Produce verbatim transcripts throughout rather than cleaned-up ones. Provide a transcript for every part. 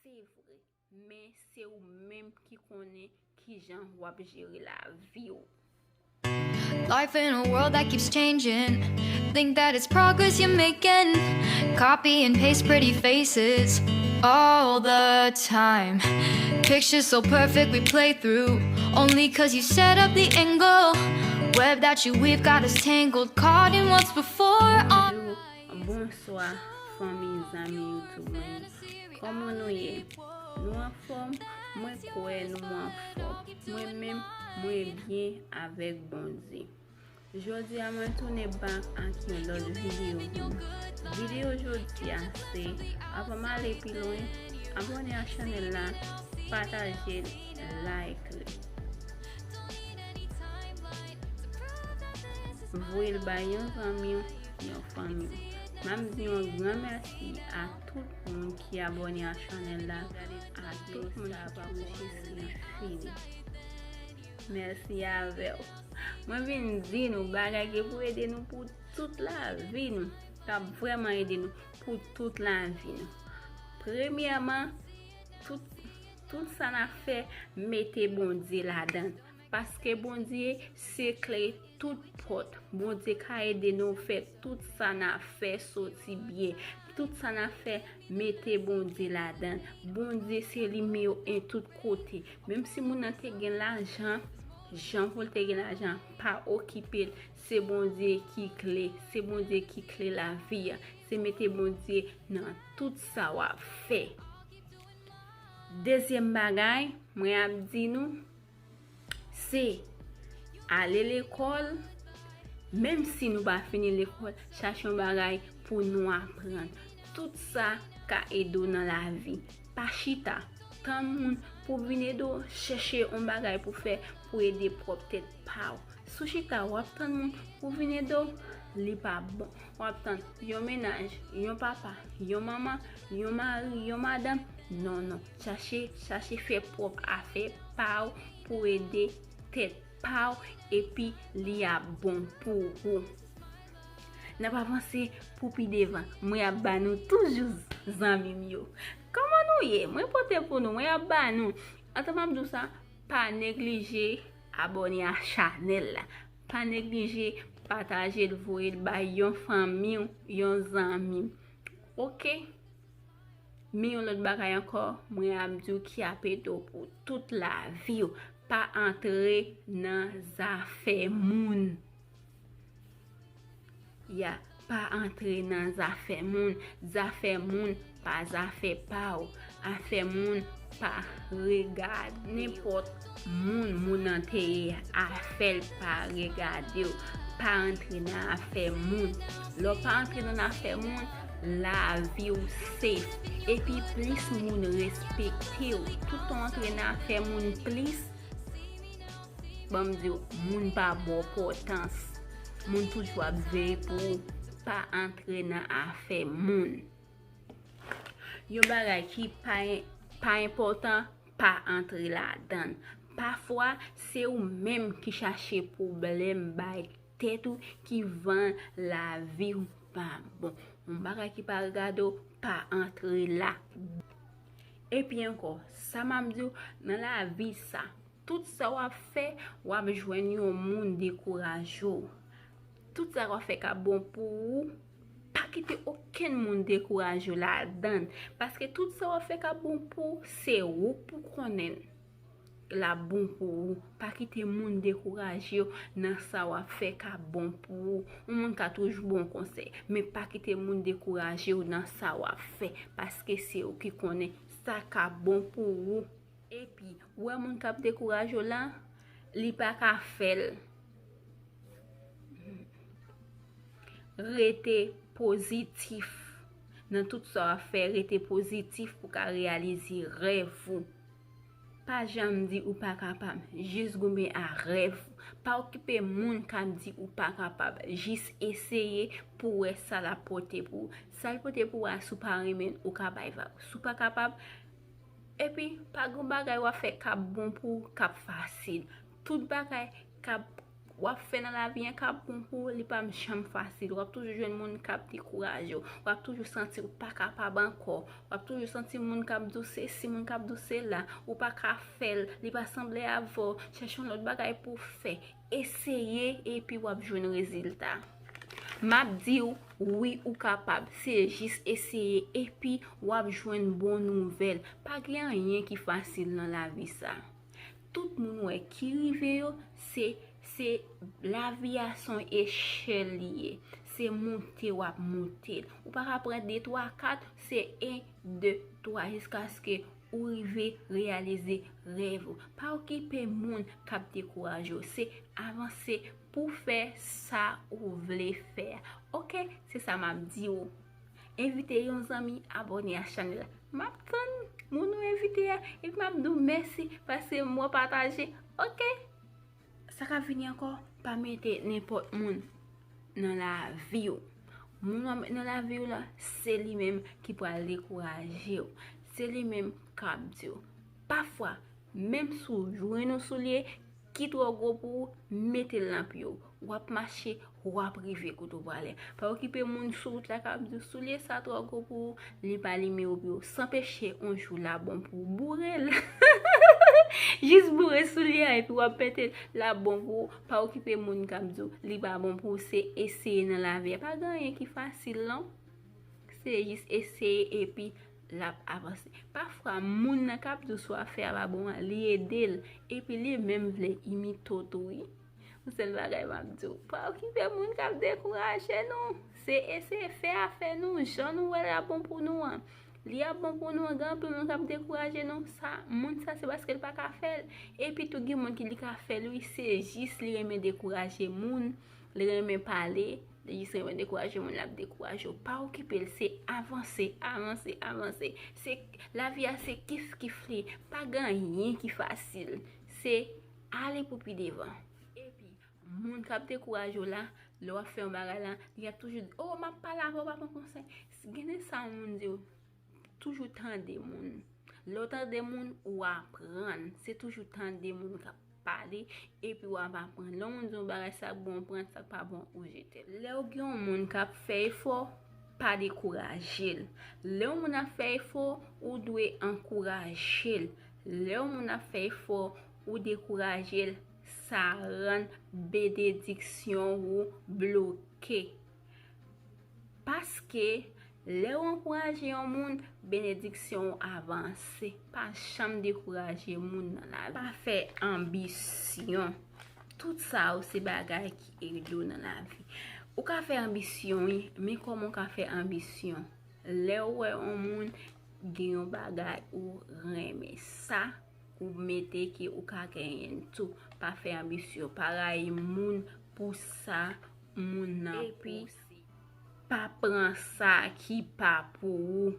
Se vre, men se ou menm ki konnen kijan w ap jere lavi w. Life in a world that keeps changing. Think that it's progress you're making. Copy and paste pretty faces all the time. Pictures so perfect we play through. Only cause you set up the angle. Web that you weave got us tangled. Caught in what's before our Bonjou, bonswa, fanmi, zanmi YouTube mwen. Kòman nou ye? Nou anfòm? Mwen kwè nou anfòm. Mwen menm, mwen byen avèk Bondye. Jodi a mwen tounen back ak yon lòt videyo pou nou. Videyo jodi a se, avan m ale pi lwen, abòne a chanèl la, pataje l, like li. Voye l bay yon zanmi w, yon fanmi w. M ap di yon gran mèsi a tout moun ki abòne a chanèl la, a tout moun ki pa kouche sou li fini. Mèsi avè w. Mwen vin di nou bagay ki pou ede nou pou tout lavi nou, k ap vrèman ede nou pou tout lavi nou. Premyèman, tout, tout sa n ap fè, mete Bondye ladan l. Paske Bondye se kle tout pòt. Bondye ka ede nou fè tout sa n ap fè soti byen. Tout sa n ap fè, mete Bondye ladan l. Bondye se nimewo en tout kote. Menm si moun nan te gen lajan, jan pou l te gen lajan, pa okipe l. Se Bondye ki kle, se Bondye ki kle lavi a. Se mete Bondye nan tout sa w ap fè. Dezyèm bagay, mwen ap di nou, se ale lekòl, menm si nou pa fini lekòl, chache yon bagay pou nou aprann. Tout sa ka ede w nan lavi. Pa chita, tann moun pou vin ede w, chèche yon bagay pou fè pou ede pwòp tèt pa w. Si w chita, w ap tann moun pou vin ede w, li pa bon. W ap tann yon mennaj, yon papa, yon manman, yon mari, yon madanm. Non, non. Chache, chache fè pwòp afè pa w pou ede tèt pa w, epi li ap bon pou ou. N ap avanse pou pi devan. Mwen ap ba nou toujou, zanmi m yo. Kòman nou ye? Mwen pote pou nou, mwen ap ba nou. Antan m ap di w sa, pa neglije abòne a chanèl la. Pa neglije pataje l, voye l bay yon fanmi w, yon zanmi w. Oke? Men yon lòt bagay ankò, mwen ap di w ki ap ede w pou tout lavi w. Pa antre nan zafè moun. Ya, pa antre nan zafè moun. Zafè moun pa zafè pa w. Afè moun pa regade nenpòt moun, moun nan te ye, afè l pa regade w. Pa antre nan afè moun. Lè w pa antre nan afè moun, lavi w safe. Epi plis moun respekte w. Toutan w antre nan afè moun plis, ban m di w, moun pa ba w enpòtans. Moun toujou ap veye pou ou. Pa antre nan afè moun. Yon bagay ki pa, pa enpòtan, pa antre ladan l. Pafwa, se ou menm ki chache pwoblèm bay tèt ou, ki vann lavi w pa bon. Yon bagay ki pa regade w, pa antre la. Epi ankò, sa m ap di w, nan lavi sa, tout sa w ap fè, w ap jwenn yon moun dekouraje w. Tout sa w ap fè k ap bon pou ou, pa kite okenn moun dekouraje w ladan l. Paske tout sa w ap fè k ap bon pou ou, se ou k pou konnen l ap bon pou ou. Pa kite moun dekouraje w nan sa w ap fè k ap bon pou ou. Yon moun ka toujou ba w konsèy, men pa kite moun dekouraje w nan sa w ap fè, paske se ou ki konnen sa k ap bon pou ou. Epi, ou wè moun k ap dekouraje w la, li pa ka fè l. Rete pozitif. Nan tout sa w ap fè, rete pozitif pou w ka reyalize rèv ou. Pa janm di ou pa kapab, jis goumen a rèv ou. Pa okipe moun k ap di ou pa kapab, jis eseye pou w wè sa l ap pote pou ou. Sa l pote pou ou a, si w pa renmen l, ou ka bay vag. Si w pa kapab, epi pa gen bagay w ap fè k ap bon pou ou, k ap fasil. Tout bagay k ap w ap fè nan lavi an k ap bon pou ou, li p ap janm fasil. W ap toujou jwenn moun k ap dekouraje w. W ap toujou santi w pa kapab ankò. W ap toujou santi moun k ap di w sesi, moun k ap di w sela. Ou pa ka fè l, li pa sanble avè w. Chèche yon lòt bagay pou w fè. Eseye epi w ap jwenn rezilta. M ap di w, wi, ou kapab. Se jis eseye epi w ap jwenn bon nouvèl. Pa gen anyen ki fasil nan lavi sa. Tout moun wè ki rive yo, se, se lavi a se yon echèl li ye. Se monte w ap monte l. Ou pa ka pran de, twa, kat, se en, de, twa, jiskaske ou rive reyalize rèv ou. Pa okipe moun k ap dekouraje w. Se avanse pou w fè sa ou vle fè a. Oke? Se sa m ap di w. Envite yon zanmi abòne a chanèl la. M ap tann moun ou envite a, epi m ap di w mèsi paske m wè w pataje. Oke? Sa k ap vini ankò, pa mete nenpòt moun nan lavi w. Moun w ap met nan lavi w la, se li menm ki pral dekouraje w. Se li menm k ap di w. Pafwa, menm si w jwenn yon soulye ki twò gwo pou ou, mete l nan pye w. W ap mache, w ap rive kote w prale. Pa okipe moun sou wout la k ap di w soulye sa twò gwo pou ou, li pa limen w pye w. Sanpeche yon jou l ap bon pou ou, boure l. Jis boure soulye a epi w ap pete l, l ap bon pou ou. Pa okipe moun k ap di w li pa bon pou ou, se eseye nan lavi a. Pa gen anyen ki fasil non. Se jis eseye epi l ap avanse. Pafwa, moun nan k ap di w sa w ap fè a pa bon an, li ede l, epi li menm vle imite w tou wi. Yon sèl bagay m ap di w, pa okipe moun k ap dekouraje nou. Se eseye fè afè nou, jan nou wè l ap bon pou nou an. Li ap bon pou nou an, gen anpil moun k ap dekouraje nou, sa, moun sa se paske l pa ka fè l. Epi tou gen moun ki li ka fè l wi, se jis li renmen dekouraje moun, li renmen pale, li jis renmen dekouraje moun, l ap dekouraje w. Pa okipe l, se avanse, avanse, avanse. Se, lavi a se kif kif li, pa gen anyen ki fasil. Se ale pou pi devan. Epi, moun k ap dekouraje w la, lè w ap fè yon bagay la, li ap toujou di, oh, m ap pale avè w, pa pran konsèy. Gen de sa yon moun di w, toujou tande moun. Lè w tande moun, ou aprann. Se toujou tande moun k ap pale, epi w ap aprann. Lè yon moun di yon bagay, sa k bon, ou pran, sa k pa bon, ou jete l. Lè w gen yon moun k ap fè efò, pa dekouraje l. Lè yon moun ap fè efò, ou dwe ankouraje l. Lè yon moun ap fè efò, ou dekouraje l, sa rann benediksyon ou bloke. Paske, lè w ankouraje yon moun, benediksyon w avanse. Pa janm dekouraje moun nan lavi. Pa fè anbisyon. Tout sa yo se bagay ki ede w nan lavi. Ou ka fè anbisyon, wi, men kòman w ka fè anbisyon? Lè w wè yon moun gen yon bagay ou renmen sa, ou mete ke ou ka genyen l tou. Pa fè anbisyon, pa rayi moun pou sa moun nan pouse. Pa pran sa ki pa pou ou.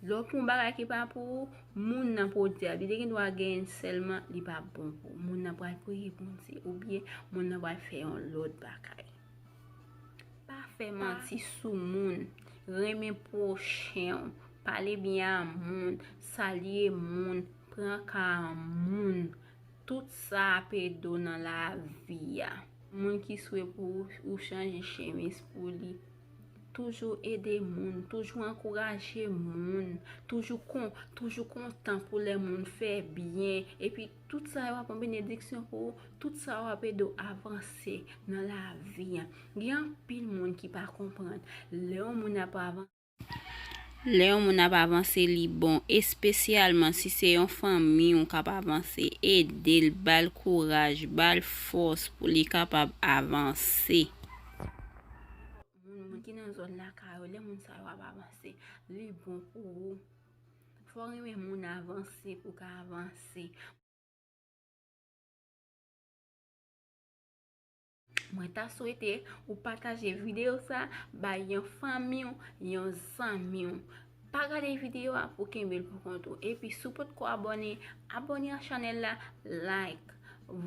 Lè w pran yon bagay ki pa pou ou, moun nan pwodui a, li te gen dwa genyen l sèlman, li pa bon pou ou. Moun nan pral priye Bondye, oubyen moun nan pral fè yon lòt bagay. Pa fè manti sou moun. Renmen pwochen w. Pale byen a moun. Salye moun. Pran ka a moun. Tout sa ap ede w nan lavi a. Moun ki swe pou ou, ou chanje chemiz pou li. Toujou ede moun, toujou ankouraje moun, toujou kon, toujou kontan pou lè moun fè byen. Epi tout sa yo ap yon benediksyon pou ou, tout sa yo ap ede w avanse nan lavi a. Gen anpil moun ki pa konprann. Lè yon moun ap avan- Lè yon moun ap avanse, li bon, espesyalman si se yon fanmi w k ap avanse, ede l, ba l kouraj, ba l fòs pou li kapab avanse. Moun, moun ki nan zòn lakay ou, lè moun sa yo ap avanse, li bon pou ou. Fò w renmen moun avanse pou w ka avanse. Mwen ta swete ou pataje videyo sa bay yon fanmi w, yon zanmi w. Pa gade videyo a pou kenbe l pou kont ou. Epi si w potko abòne, abòne a chanèl la, like,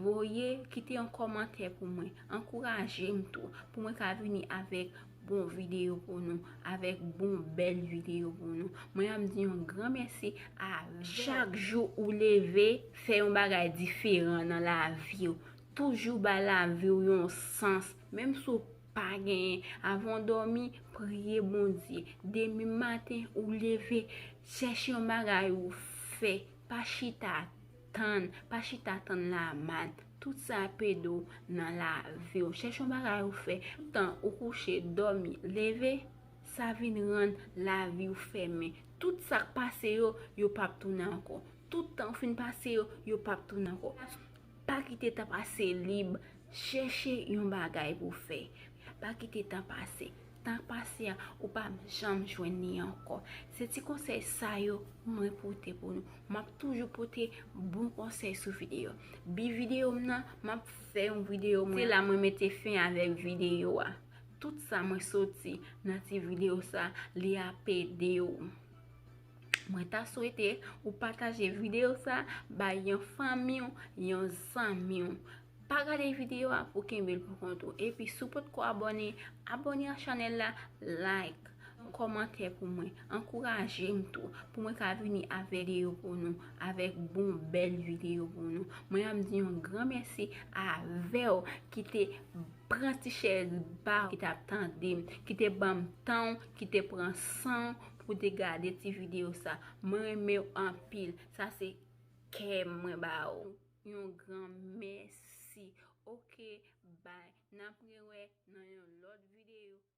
voye, kite yon kòmantè pou mwen. Ankouraje m tou pou mwen ka vini avèk bon videyo pou nou, avèk bon bèl videyo pou nou. Mwen ap di yon gran mèsi a chak jou ou leve, fè yon bagay diferan nan lavi w. Toujou bay lavi w yon sans, menm si w pa genyen. Avan w dòmi, priye Bondye. Demen maten, ou leve, chèche yon bagay ou fè. Pa chita tann, pa chita tann lamàn. Tout sa ap ede w nan lavi w. Chèche yon bagay ou fè. Toutan ou kouche, dòmi, leve, sa vin rann lavi w fèmen. Tout sa k pase yo, yo p ap tounen ankò. Tout tan w fin pase yo, yo p ap tounen ankò. Pa kite tan pase lib. Chèche yon bagay pou w fè. Pa kite tan pase. Tan pase a, ou p ap janm jwenn li ankò. Se ti konsèy sa yo mwen pote pou nou. M ap toujou pote bon konsèy sou videyo. Bi videyo m nan, m ap fè yon videyo mwen. Se la mwen mete fen avèk videyo a. Tout sa mwen soti nan ti videyo sa, li ap ede w. Mwen ta swete ou pataje videyo sa bay yon fanmi w, yon zanmi w. Pa gade videyo a pou kenbe l pou kont ou. Epi si w potko abòne, abòne a chanèl la, like, yon kòmantè pou mwen. Ankouraje m tou pou mwen ka vini avèk videyo pou nou, avèk bon bèl videyo pou nou. Mwen ap di yon gran mèsi avè w ki te pran ti chèz pa w, ki t ap tande m, ki te ban m tan w, ki te pran san w pou te gade ti videyo sa. Mwen renmen w anpil. Sa se kè mwen ba w. Yon gran mèsi. Ok, bye. N ap rewè nan yon lòt videyo.